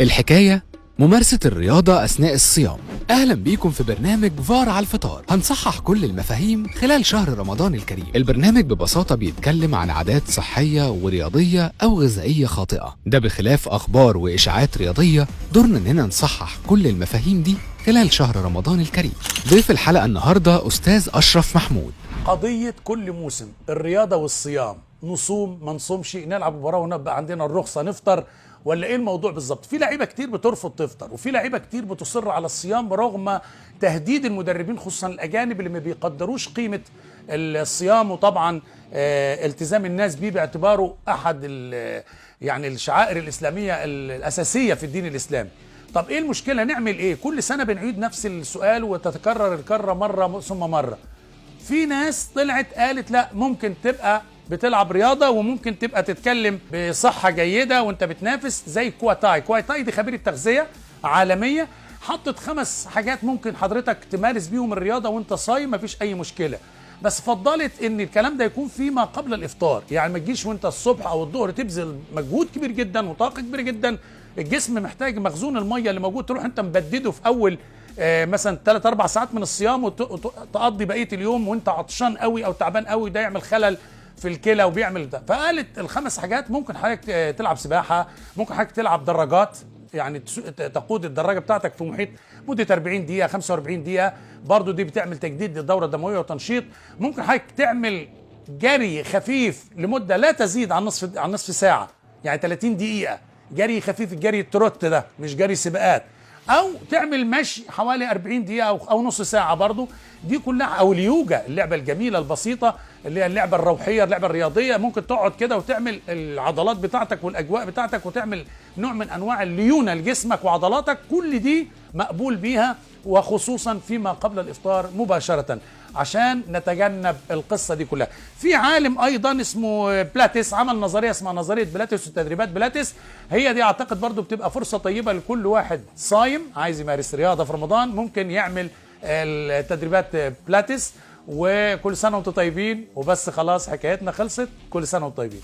الحكاية ممارسة الرياضة أثناء الصيام. أهلا بيكم في برنامج فار على الفطار. هنصحح كل المفاهيم خلال شهر رمضان الكريم. البرنامج ببساطة بيتكلم عن عادات صحية ورياضية أو غذائية خاطئة، ده بخلاف أخبار وإشاعات رياضية. دورنا إننا نصحح كل المفاهيم دي خلال شهر رمضان الكريم. ضيف الحلقة النهاردة أستاذ أشرف محمود. قضية كل موسم الرياضة والصيام، نصوم ما نصومش، نلعب مباراة ونبقى عندنا الرخصة نفطر، ولا ايه الموضوع بالظبط؟ في لعيبة كتير بترفض تفطر، وفي لعيبة كتير بتصر على الصيام رغم تهديد المدربين خصوصا الأجانب اللي ما بيقدروش قيمة الصيام، وطبعا التزام الناس بيه باعتباره أحد يعني الشعائر الإسلامية الأساسية في الدين الإسلامي. طب ايه المشكلة؟ نعمل ايه؟ كل سنة بنعيد نفس السؤال وتتكرر الكرة مرة ثم مرة. في ناس طلعت قالت لا، ممكن تبقى بتلعب رياضة وممكن تبقى تتكلم بصحة جيدة وانت بتنافس، زي كواتاي. كواتاي دي خبيرة تغذية عالمية، حطت 5 حاجات ممكن حضرتك تمارس بيهم الرياضة وانت صايم، مفيش أي مشكلة. بس فضلت ان الكلام ده يكون فيما قبل الإفطار، يعني ما تجيش وانت الصبح أو الظهر تبذل مجهود كبير جدا وطاقة كبيرة جدا، الجسم محتاج مخزون المية اللي موجود تروح انت مبدده في أول مثلا 3-4 ساعات من الصيام، وتقضي بقية اليوم وانت عطشان قوي أو تعبان قوي، ده يعمل خلل في الكلى وبيعمل ده. فقالت ال5 حاجات ممكن حضرتك تلعب سباحة، ممكن حضرتك تلعب دراجات، يعني تقود الدراجة بتاعتك في محيط مدة 40 دقيقة 45 دقيقة، برضو دي بتعمل تجديد للدورة الدموية وتنشيط. ممكن حضرتك تعمل جري خفيف لمدة لا تزيد عن نصف ساعة، يعني 30 دقيقة جري خفيف، الجري التروت ده مش جري سباقات، او تعمل مشي حوالي 40 دقيقة او نص ساعة برضو، دي كلها. او اليوجا، اللعبة الجميلة البسيطة اللي هي اللعبة الروحية، اللعبة الرياضية، ممكن تقعد كده وتعمل العضلات بتاعتك والاجواء بتاعتك وتعمل نوع من انواع الليونة لجسمك وعضلاتك، كل دي مقبول بيها، وخصوصا فيما قبل الافطار مباشرة عشان نتجنب القصة دي كلها. في عالم ايضا اسمه بلاتس عمل نظرية اسمها نظرية بلاتس وتدريبات بلاتس، هي دي اعتقد برضو بتبقى فرصة طيبة لكل واحد صايم عايز يمارس رياضة في رمضان، ممكن يعمل التدريبات بلاتس. وكل سنة وانتم طيبين، وبس خلاص حكايتنا خلصت، كل سنة وانتم طيبين.